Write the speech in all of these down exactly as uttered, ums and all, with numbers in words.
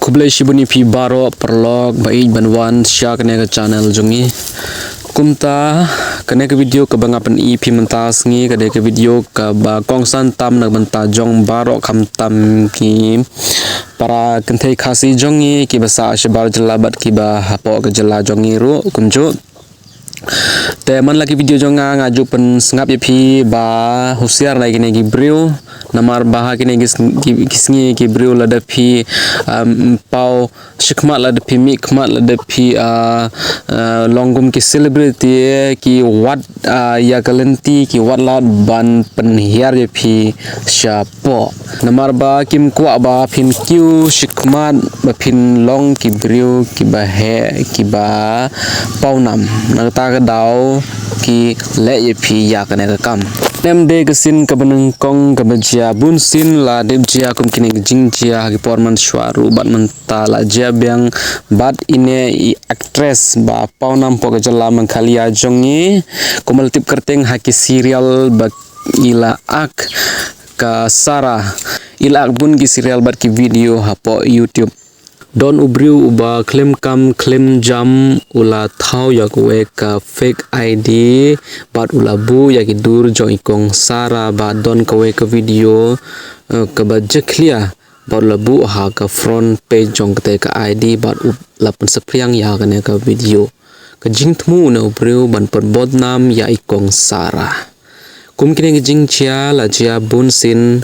Khublei shibun ïa phi baroh paralok ba ïeit ban wan sha kane ka channel jong ngi. Kumta kane ka video kaba nga pyni ïa phi mynta sngi ka dei ka video kaba kongsan tam na ka bynta jong baroh khamtam ki para kynthei Khasi jong ngi kiba sah shabar jylla bad kiba hapoh ka jylla jong ngi ruh kumjuh. Te man la ki video jong nga nga ju pynsngap ïa phi ba husiar na kine ki briew. Namar ba ha kine ki sng-, ki, ki sngi ki briew lada phi, um, paw shikhmat lada phi mihkhmat lada phi, uh, uh, long kum ki celebrity ki wad, uh, ïa ka lynti ki wad lad ban pynhiar ïa phi sha poh. Namar ba kim kwah ba phin kiew shikhmat ba phin long ki briew kiba heh kiba pawnam. Na kata ka daw ki leh ïa phi ïa kane ka kam. Em dei ka sien kaba nyngkong kaba jia bun sien la dep jia kum kine ki jingjia ha ki por mynshuwa ruh bad mynta la jia biang bad ine i actress ba pawnam hapoh ka jylla Meghalaya jong ngi. Kumba la tip kyrteng ha ki serial ba i la act ka Sara. I la act bun ki serial bad ki video hapoh YouTube. Don u briew uba khlem kam khlem jam u la thaw ïa kawei ka fake I D bad u la buh ïa ki dur jong i kong Sara bad don kawei ka video, eh, kaba jakhlia bad u la buh ha ka front page jong katei ka I D bad u la pynsaphriang ïa kane ka video. Ka jingthmu na u briew ban pynbodnam ïa i kong Sara. Kum kine ki jingjia la jia bun sien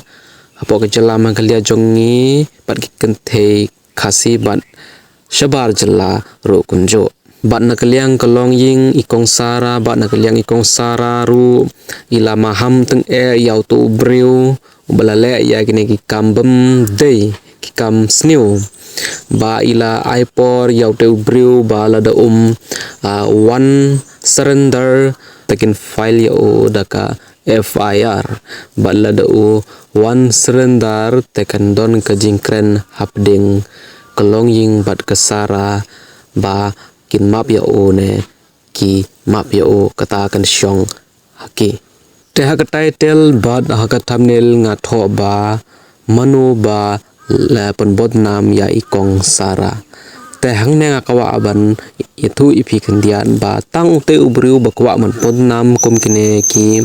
hapoh ka jylla Meghalaya jong ngi bad ki kynthei Khasi bad shabar jylla ruh kumjuh. Bad na ka liang ka longïing i kong Sara bad na ka liang i kong Sara ruh i la maham tyngeh ïa uto u briew uba la leh ïa kine ki kam bym dei ki kam sniew. Ba i la ai por ïa uto u briew ba lada um, ah, wan surrender te kin file ïa u da ka F I R. Bad lada u wan surrender te kan don ka jingkren hapdeng ka longïing bad ka Sara ba kin map ïa u ne ki map ïa u kata kan shong ha ki. Te ha ka title bad ha ka thumbnail nga thoh ba mano ba la pynbodnam ïa i kong Sara. Te hangne nga kwah ban ïathuh ïa phi khyndiat ba tang utei u briew ba kwah ban podnam kum kine ki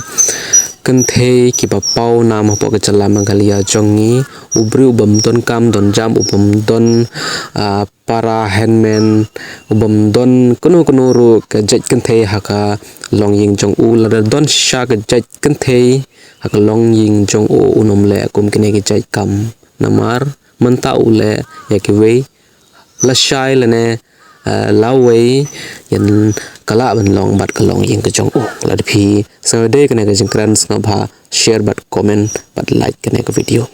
kynthei kiba pawnam hapoh ka jylla Meghalaya jong ngi, u briew u bym don kam don jam, u bym don, ah, para hynmen, u bym don kano kano ruh ka jait kynthei ha ka longïing jong u, lada don shisha ka jait kynthei ha ka longïing jong u, un ym leh kum kine ki jait kam. Namar mynta u leh ïa kiwei lashai lane, eh, lawei ïa ka lah ban long bad ka longïing ka jong u. Lada phi sngewdei kane ka jingkren sngewbha share bad comment bad like kane ka video.